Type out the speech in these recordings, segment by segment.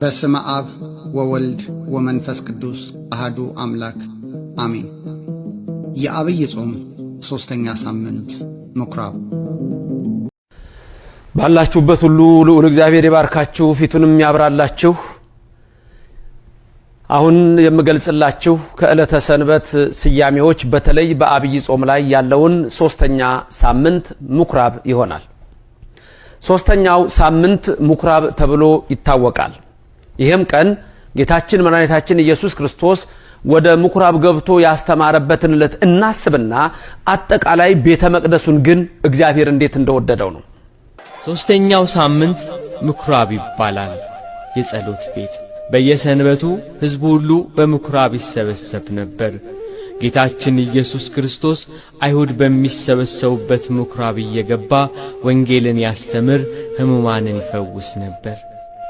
በስመ አብ ወወልድ ወመንፈስ ቅዱስ አህዱ አምላክ አሜን። የዐቢይ ጾም ሦስተኛ ሳምንት ምኵራብ። ባላችሁበት ሁሉ ልዑል እግዚአብሔር ይባርካችሁ፣ ፊቱንም ያብራላችሁ። አሁን የምገልጽላችሁ ከዕለተ ሰንበት ስያሜዎች በተለይ በዐቢይ ጾም ላይ ያለውን ሦስተኛ ሳምንት ምኵራብ ይሆናል። ሦስተኛው ሳምንት ምኵራብ ተብሎ ይታወቃል። ይህም ቀን ጌታችን መድኃኒታችን ኢየሱስ ክርስቶስ ወደ ምኵራብ ገብቶ ያስተማረበትን ዕለት እናስብና አጠቃላይ ቤተ መቅደሱን ግን እግዚአብሔር እንዴት እንደወደደው ነው። ሦስተኛው ሳምንት ምኵራብ ይባላል። የጸሎት ቤት። በየሰንበቱ ሕዝቡ ሁሉ በምኵራብ ይሰበሰብ ነበር። ጌታችን ኢየሱስ ክርስቶስ አይሁድ በሚሰበሰቡበት ምኵራብ እየገባ ወንጌልን ያስተምር፣ ሕሙማንን ይፈውስ ነበር።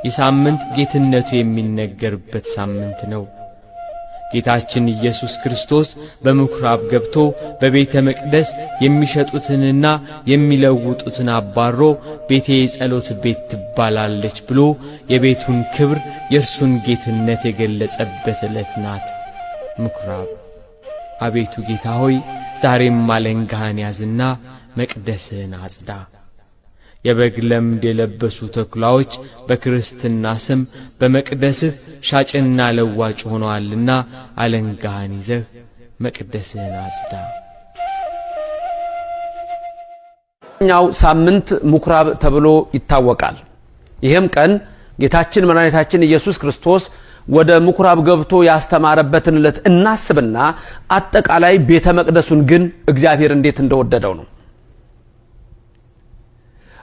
ይህ ሳምንት ጌትነቱ የሚነገርበት ሳምንት ነው። ጌታችን ኢየሱስ ክርስቶስ በምኵራብ ገብቶ በቤተ መቅደስ የሚሸጡትንና የሚለውጡትን አባሮ ቤቴ የጸሎት ቤት ትባላለች ብሎ የቤቱን ክብር የእርሱን ጌትነት የገለጸበት ዕለት ናት ምኵራብ። አቤቱ ጌታ ሆይ፣ ዛሬም አለንጋህን ያዝና መቅደስህን አጽዳ። የበግ ለምድ የለበሱ ተኩላዎች በክርስትና ስም በመቅደስህ ሻጭና ለዋጭ ሆነዋልና አለንጋህን ይዘህ መቅደስህን አጽዳ። ኛው ሳምንት ምኵራብ ተብሎ ይታወቃል። ይህም ቀን ጌታችን መድኃኒታችን ኢየሱስ ክርስቶስ ወደ ምኵራብ ገብቶ ያስተማረበትን ዕለት እናስብና አጠቃላይ ቤተ መቅደሱን ግን እግዚአብሔር እንዴት እንደወደደው ነው።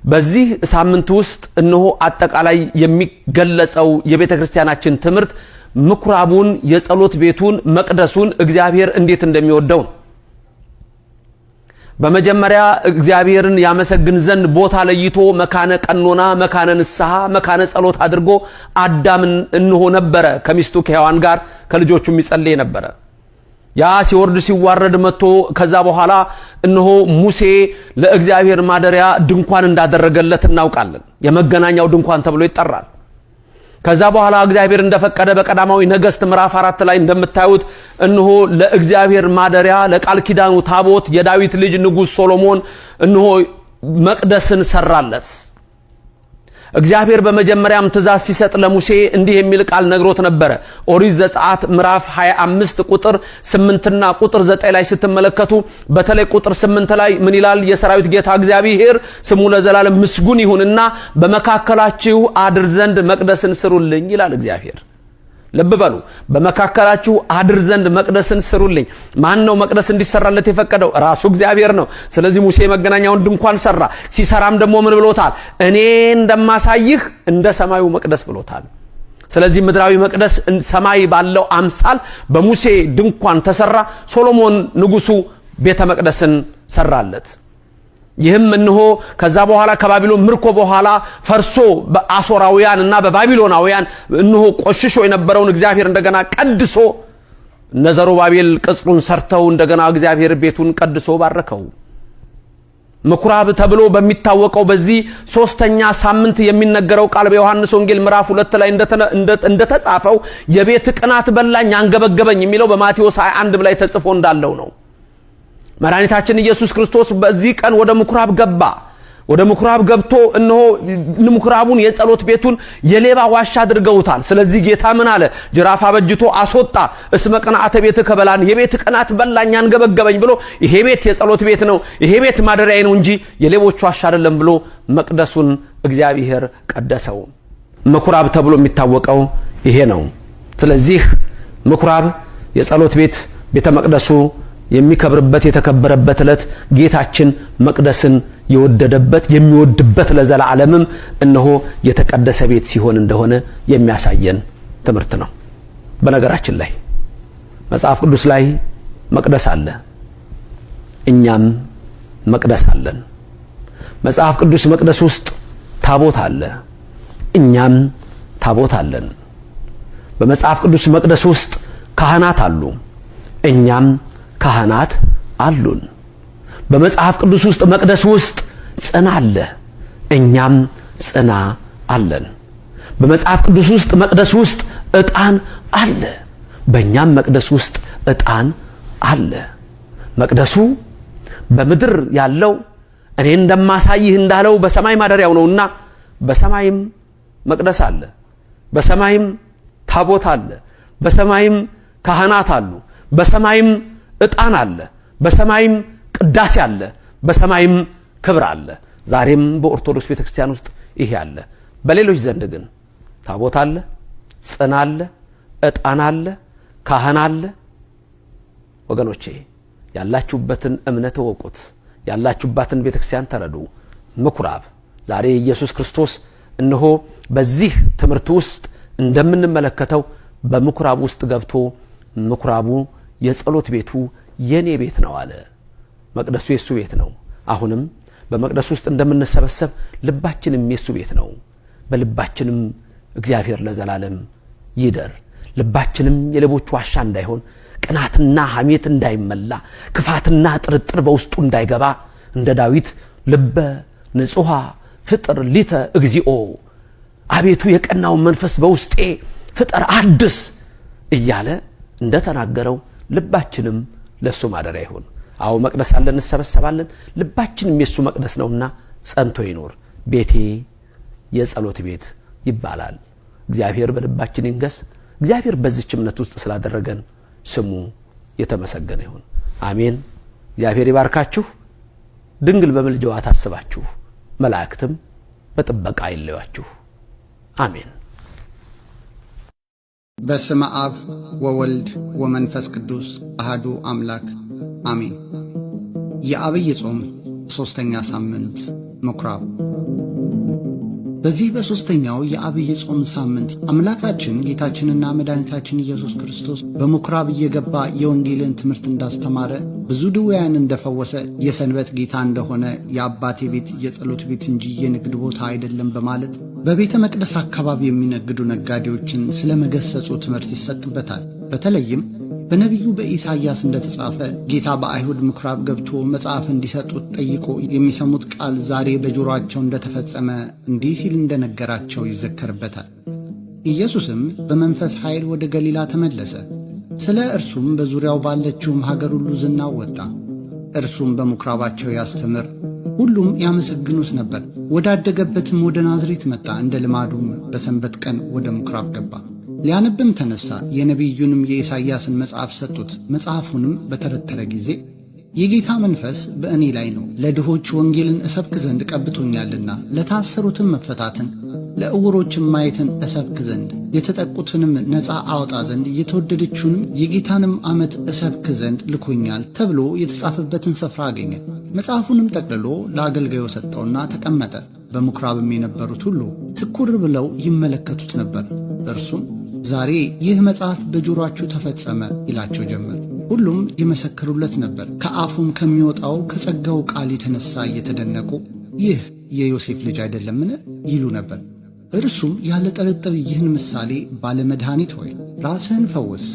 በዚህ ሳምንት ውስጥ እነሆ አጠቃላይ የሚገለጸው የቤተ ክርስቲያናችን ትምህርት ምኵራቡን፣ የጸሎት ቤቱን፣ መቅደሱን እግዚአብሔር እንዴት እንደሚወደው ነው። በመጀመሪያ እግዚአብሔርን ያመሰግን ዘንድ ቦታ ለይቶ መካነ ቀኖና፣ መካነ ንስሐ፣ መካነ ጸሎት አድርጎ አዳምን እነሆ ነበረ ከሚስቱ ከሔዋን ጋር ከልጆቹ የሚጸልይ ነበረ። ያ ሲወርድ ሲዋረድ መጥቶ ከዛ በኋላ እነሆ ሙሴ ለእግዚአብሔር ማደሪያ ድንኳን እንዳደረገለት እናውቃለን። የመገናኛው ድንኳን ተብሎ ይጠራል። ከዛ በኋላ እግዚአብሔር እንደፈቀደ በቀዳማዊ ነገሥት ምዕራፍ 4 ላይ እንደምታዩት እነሆ ለእግዚአብሔር ማደሪያ ለቃል ኪዳኑ ታቦት የዳዊት ልጅ ንጉሥ ሶሎሞን እነሆ መቅደስን ሰራለት። እግዚአብሔር በመጀመሪያም ትእዛዝ ሲሰጥ ለሙሴ እንዲህ የሚል ቃል ነግሮት ነበረ። ኦሪት ዘጸአት ምዕራፍ 25 ቁጥር 8ና ቁጥር 9 ላይ ስትመለከቱ በተለይ ቁጥር 8 ላይ ምን ይላል? የሰራዊት ጌታ እግዚአብሔር ስሙ ለዘላለም ምስጉን ይሁንና በመካከላችሁ አድር ዘንድ መቅደስን ስሩልኝ ይላል እግዚአብሔር። ልብ በሉ። በመካከላችሁ አድር ዘንድ መቅደስን ስሩልኝ። ማን ነው መቅደስ እንዲሰራለት የፈቀደው? ራሱ እግዚአብሔር ነው። ስለዚህ ሙሴ መገናኛውን ድንኳን ሰራ። ሲሰራም ደግሞ ምን ብሎታል? እኔ እንደማሳይህ እንደ ሰማዩ መቅደስ ብሎታል። ስለዚህ ምድራዊ መቅደስ ሰማይ ባለው አምሳል በሙሴ ድንኳን ተሰራ። ሶሎሞን ንጉሱ ቤተ መቅደስን ሰራለት። ይህም እነሆ ከዛ በኋላ ከባቢሎን ምርኮ በኋላ ፈርሶ በአሦራውያን እና በባቢሎናውያን እነሆ ቆሽሾ የነበረውን እግዚአብሔር እንደገና ቀድሶ እነ ዘሩባቤል ቅጽሩን ሰርተው እንደገና እግዚአብሔር ቤቱን ቀድሶ ባረከው። ምኵራብ ተብሎ በሚታወቀው በዚህ ሦስተኛ ሳምንት የሚነገረው ቃል በዮሐንስ ወንጌል ምዕራፍ 2 ላይ እንደተጻፈው የቤት ቅናት በላኝ አንገበገበኝ የሚለው በማቴዎስ 21 ላይ ተጽፎ እንዳለው ነው። መድኃኒታችን ኢየሱስ ክርስቶስ በዚህ ቀን ወደ ምኵራብ ገባ። ወደ ምኵራብ ገብቶ እነሆ ምኵራቡን የጸሎት ቤቱን የሌባ ዋሻ አድርገውታል። ስለዚህ ጌታ ምን አለ? ጅራፍ አበጅቶ አስወጣ። እስመ ቅንዓተ ቤትከ በላን፣ የቤት ቅናት በላኝ አንገበገበኝ ብሎ ይሄ ቤት የጸሎት ቤት ነው፣ ይሄ ቤት ማደሪያዬ ነው እንጂ የሌቦች ዋሻ አይደለም ብሎ መቅደሱን እግዚአብሔር ቀደሰው። ምኵራብ ተብሎ የሚታወቀው ይሄ ነው። ስለዚህ ምኵራብ የጸሎት ቤት ቤተ መቅደሱ የሚከብርበት የተከበረበት ዕለት ጌታችን መቅደስን የወደደበት የሚወድበት ለዘላለምም እነሆ የተቀደሰ ቤት ሲሆን እንደሆነ የሚያሳየን ትምህርት ነው። በነገራችን ላይ መጽሐፍ ቅዱስ ላይ መቅደስ አለ፣ እኛም መቅደስ አለን። መጽሐፍ ቅዱስ መቅደስ ውስጥ ታቦት አለ፣ እኛም ታቦት አለን። በመጽሐፍ ቅዱስ መቅደስ ውስጥ ካህናት አሉ፣ እኛም ካህናት አሉን። በመጽሐፍ ቅዱስ ውስጥ መቅደስ ውስጥ ጽና አለ፣ እኛም ጽና አለን። በመጽሐፍ ቅዱስ ውስጥ መቅደስ ውስጥ ዕጣን አለ። በእኛም መቅደስ ውስጥ ዕጣን አለ። መቅደሱ በምድር ያለው እኔ እንደማሳይህ እንዳለው በሰማይ ማደሪያው ነውና በሰማይም መቅደስ አለ፣ በሰማይም ታቦት አለ፣ በሰማይም ካህናት አሉ፣ በሰማይም ዕጣን አለ፣ በሰማይም ቅዳሴ አለ፣ በሰማይም ክብር አለ። ዛሬም በኦርቶዶክስ ቤተክርስቲያን ውስጥ ይሄ አለ። በሌሎች ዘንድ ግን ታቦት አለ፣ ጽና አለ፣ ዕጣን አለ፣ ካህን አለ። ወገኖቼ ያላችሁበትን እምነት እወቁት። ያላችሁባትን ቤተክርስቲያን ተረዱ። ምኩራብ ዛሬ ኢየሱስ ክርስቶስ እነሆ በዚህ ትምህርት ውስጥ እንደምንመለከተው በምኩራብ ውስጥ ገብቶ ምኩራቡ የጸሎት ቤቱ የኔ ቤት ነው አለ። መቅደሱ የሱ ቤት ነው። አሁንም በመቅደሱ ውስጥ እንደምንሰበሰብ ልባችንም የሱ ቤት ነው። በልባችንም እግዚአብሔር ለዘላለም ይደር። ልባችንም የሌቦች ዋሻ እንዳይሆን፣ ቅናትና ሐሜት እንዳይመላ፣ ክፋትና ጥርጥር በውስጡ እንዳይገባ እንደ ዳዊት ልበ ንጹሐ ፍጥር ሊተ እግዚኦ፣ አቤቱ የቀናውን መንፈስ በውስጤ ፍጠር አድስ እያለ እንደተናገረው ልባችንም ለእሱ ማደሪያ ይሁን። አዎ መቅደስ አለን፣ እንሰበሰባለን። ልባችንም የእሱ መቅደስ ነውና ጸንቶ ይኖር። ቤቴ የጸሎት ቤት ይባላል። እግዚአብሔር በልባችን ይንገስ። እግዚአብሔር በዚች እምነት ውስጥ ስላደረገን ስሙ የተመሰገነ ይሁን። አሜን። እግዚአብሔር ይባርካችሁ። ድንግል በምልጃዋ ታስባችሁ፣ መላእክትም በጥበቃ አይለዩአችሁ። አሜን። በስመ አብ ወወልድ ወመንፈስ ቅዱስ አሃዱ አምላክ አሜን። የዐቢይ ጾም ሦስተኛ ሳምንት ምኵራብ። በዚህ በሦስተኛው የዐቢይ ጾም ሳምንት አምላካችን ጌታችንና መድኃኒታችን ኢየሱስ ክርስቶስ በምኵራብ እየገባ የወንጌልን ትምህርት እንዳስተማረ፣ ብዙ ድውያን እንደፈወሰ፣ የሰንበት ጌታ እንደሆነ፣ የአባቴ ቤት የጸሎት ቤት እንጂ የንግድ ቦታ አይደለም በማለት በቤተ መቅደስ አካባቢ የሚነግዱ ነጋዴዎችን ስለ መገሰጹ ትምህርት ይሰጥበታል። በተለይም በነቢዩ በኢሳይያስ እንደተጻፈ ጌታ በአይሁድ ምኵራብ ገብቶ መጽሐፍ እንዲሰጡት ጠይቆ የሚሰሙት ቃል ዛሬ በጆሮአቸው እንደተፈጸመ እንዲህ ሲል እንደነገራቸው ይዘከርበታል። ኢየሱስም በመንፈስ ኃይል ወደ ገሊላ ተመለሰ። ስለ እርሱም በዙሪያው ባለችውም ሀገር ሁሉ ዝናው ወጣ። እርሱም በምኵራባቸው ያስተምር፣ ሁሉም ያመሰግኑት ነበር። ወዳደገበትም ወደ ናዝሬት መጣ። እንደ ልማዱም በሰንበት ቀን ወደ ምኵራብ ገባ። ሊያነብም ተነሳ። የነቢዩንም የኢሳይያስን መጽሐፍ ሰጡት። መጽሐፉንም በተረተረ ጊዜ የጌታ መንፈስ በእኔ ላይ ነው፣ ለድሆች ወንጌልን እሰብክ ዘንድ ቀብቶኛልና፣ ለታሰሩትም መፈታትን፣ ለዕውሮችም ማየትን እሰብክ ዘንድ፣ የተጠቁትንም ነፃ አወጣ ዘንድ፣ የተወደደችውንም የጌታንም ዓመት እሰብክ ዘንድ ልኮኛል ተብሎ የተጻፈበትን ስፍራ አገኘ። መጽሐፉንም ጠቅልሎ ለአገልጋዩ ሰጠውና ተቀመጠ። በምኵራብም የነበሩት ሁሉ ትኩር ብለው ይመለከቱት ነበር። እርሱም ዛሬ ይህ መጽሐፍ በጆሮአችሁ ተፈጸመ ይላቸው ጀመር። ሁሉም ይመሰክሩለት ነበር። ከአፉም ከሚወጣው ከጸጋው ቃል የተነሳ እየተደነቁ ይህ የዮሴፍ ልጅ አይደለምን ይሉ ነበር። እርሱም ያለ ጥርጥር ይህን ምሳሌ ባለመድኃኒት ሆይ ራስህን ፈውስ፣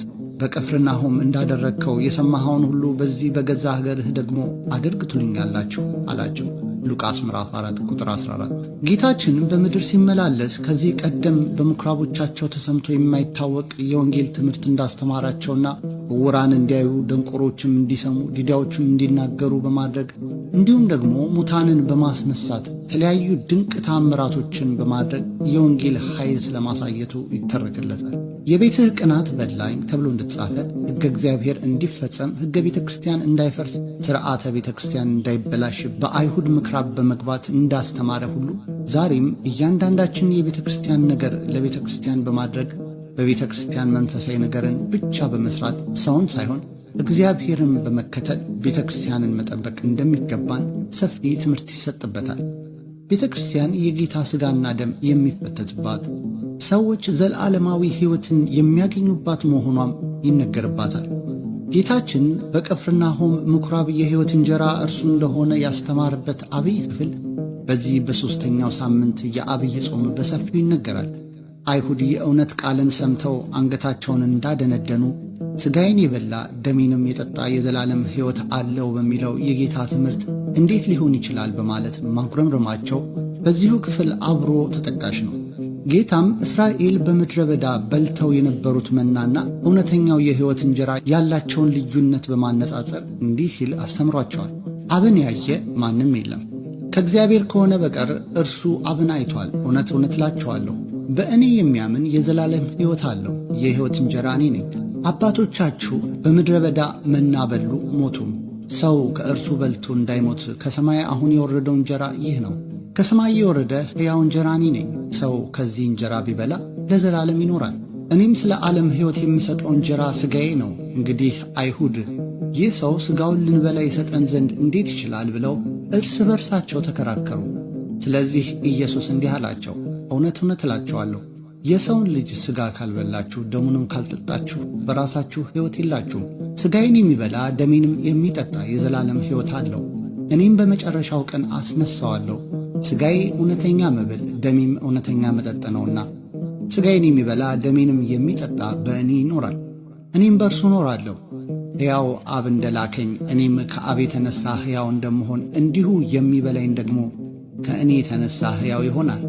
በቅፍርናሆም እንዳደረግከው የሰማኸውን ሁሉ በዚህ በገዛ ሀገርህ ደግሞ አድርግ ትሉኛላችሁ አላቸው። ሉቃስ ምዕራፍ 4 ቁጥር 14። ጌታችን በምድር ሲመላለስ ከዚህ ቀደም በምኵራቦቻቸው ተሰምቶ የማይታወቅ የወንጌል ትምህርት እንዳስተማራቸውና ዕውራን እንዲያዩ፣ ደንቆሮችም እንዲሰሙ፣ ዲዳዎችም እንዲናገሩ በማድረግ እንዲሁም ደግሞ ሙታንን በማስነሳት የተለያዩ ድንቅ ታምራቶችን በማድረግ የወንጌል ኃይል ስለማሳየቱ ይተረክለታል። የቤትህ ቅናት በላኝ ተብሎ እንደተጻፈ ሕገ እግዚአብሔር እንዲፈጸም፣ ሕገ ቤተ ክርስቲያን እንዳይፈርስ፣ ሥርዓተ ቤተ ክርስቲያን እንዳይበላሽ በአይሁድ ምኵራብ በመግባት እንዳስተማረ ሁሉ ዛሬም እያንዳንዳችን የቤተ ክርስቲያን ነገር ለቤተ ክርስቲያን በማድረግ በቤተ ክርስቲያን መንፈሳዊ ነገርን ብቻ በመስራት ሰውን ሳይሆን እግዚአብሔርን በመከተል ቤተ ክርስቲያንን መጠበቅ እንደሚገባን ሰፊ ትምህርት ይሰጥበታል። ቤተ ክርስቲያን የጌታ ሥጋና ደም የሚፈተትባት፣ ሰዎች ዘለዓለማዊ ሕይወትን የሚያገኙባት መሆኗም ይነገርባታል። ጌታችን በቅፍርናሆም ምኵራብ የሕይወት እንጀራ እርሱ እንደሆነ ያስተማረበት አብይ ክፍል በዚህ በሦስተኛው ሳምንት የዐቢይ ጾም በሰፊው ይነገራል። አይሁድ የእውነት ቃልን ሰምተው አንገታቸውን እንዳደነደኑ ሥጋዬን የበላ ደሜንም የጠጣ የዘላለም ሕይወት አለው በሚለው የጌታ ትምህርት እንዴት ሊሆን ይችላል በማለት ማጉረምረማቸው በዚሁ ክፍል አብሮ ተጠቃሽ ነው። ጌታም እስራኤል በምድረ በዳ በልተው የነበሩት መናና እውነተኛው የሕይወት እንጀራ ያላቸውን ልዩነት በማነጻጸር እንዲህ ሲል አስተምሯቸዋል። አብን ያየ ማንም የለም ከእግዚአብሔር ከሆነ በቀር እርሱ አብን አይቷል። እውነት እውነት እላችኋለሁ በእኔ የሚያምን የዘላለም ሕይወት አለው። የሕይወት እንጀራ እኔ ነኝ። አባቶቻችሁ በምድረ በዳ መና በሉ፣ ሞቱም። ሰው ከእርሱ በልቶ እንዳይሞት ከሰማይ አሁን የወረደው እንጀራ ይህ ነው። ከሰማይ የወረደ ሕያው እንጀራ እኔ ነኝ። ሰው ከዚህ እንጀራ ቢበላ ለዘላለም ይኖራል። እኔም ስለ ዓለም ሕይወት የምሰጠው እንጀራ ሥጋዬ ነው። እንግዲህ አይሁድ ይህ ሰው ሥጋውን ልንበላ ይሰጠን ዘንድ እንዴት ይችላል? ብለው እርስ በርሳቸው ተከራከሩ። ስለዚህ ኢየሱስ እንዲህ አላቸው፣ እውነት እውነት እላችኋለሁ የሰውን ልጅ ሥጋ ካልበላችሁ ደሙንም ካልጠጣችሁ በራሳችሁ ሕይወት የላችሁም። ሥጋዬን የሚበላ ደሜንም የሚጠጣ የዘላለም ሕይወት አለው፣ እኔም በመጨረሻው ቀን አስነሣዋለሁ። ሥጋዬ እውነተኛ መብል ደሜም እውነተኛ መጠጥ ነውና ሥጋዬን የሚበላ ደሜንም የሚጠጣ በእኔ ይኖራል፣ እኔም በእርሱ እኖራለሁ። ሕያው አብ እንደላከኝ እኔም ከአብ የተነሣ ሕያው እንደምሆን እንዲሁ የሚበላኝ ደግሞ ከእኔ የተነሣ ሕያው ይሆናል።